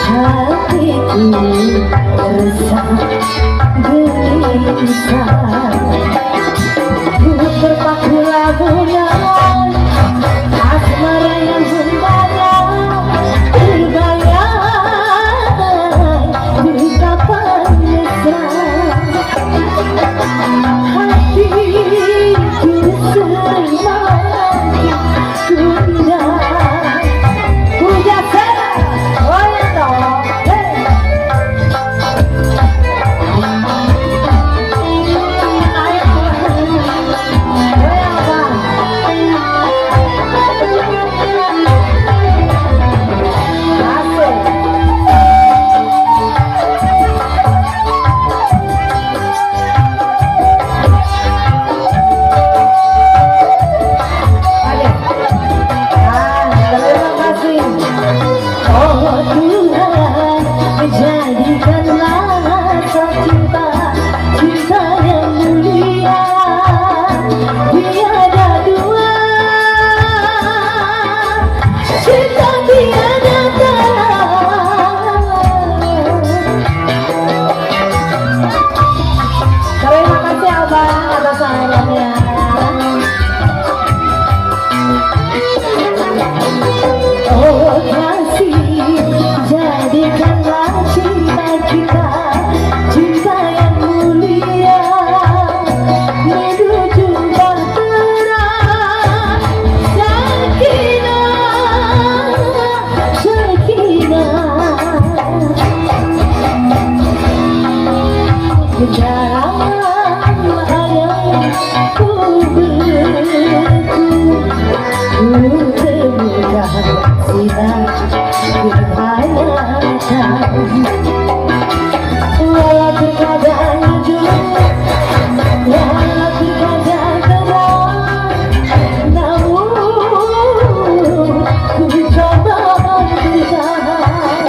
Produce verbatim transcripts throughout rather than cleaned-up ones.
Hatiku resah gelisah. Ku terpaku labunan asmara yang membara, terbayang betapa mesra. Hatiku semakin gundah. Puja Sera, goyang dong. Hei. Goyang, Bang. Asik. Oke. Ah, terima kasih. Oh Tuhan, jadikanlah cinta, cinta yang mulia, tiada dua, cinta tiada tara. Terima kasih, Abang, atas sarannya. Oh kasih, jadikanlah cinta kita cinta yang mulia, menuju bahtera, sakinah, sakinah. Dalam ayam kuburku, ku temukan sinar kehayatan. Walau terkadang jujur, walau terkadang terang, namun ku coba bertahan.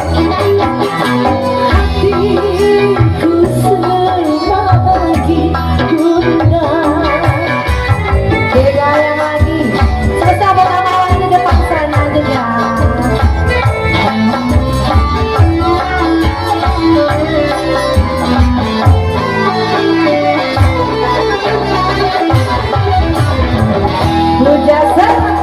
Hatiku semakin gundah. Beda yang lagi. Selesai buat anak-anak di depan sana aja, ya. Puja Sera.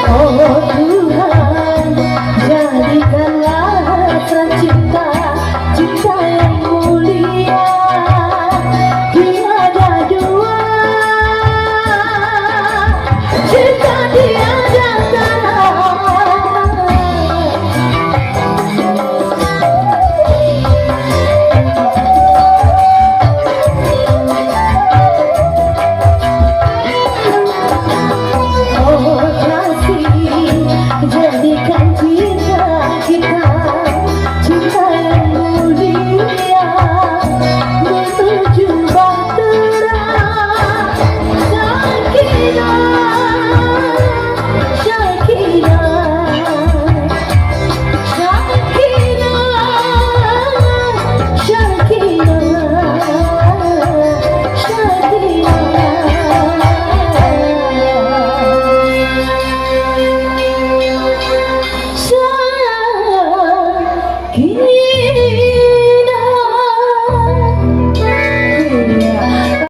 Oh Tuhan, jadikanlah cinta, cinta yang mulia, tiada dua, cinta tiada tara. Oh kasih, jadikan cinta kita cinta yang mulia, menuju bahtera, sakinah, sakinah. Sakinah, sakinah, sakinah. Sakinah.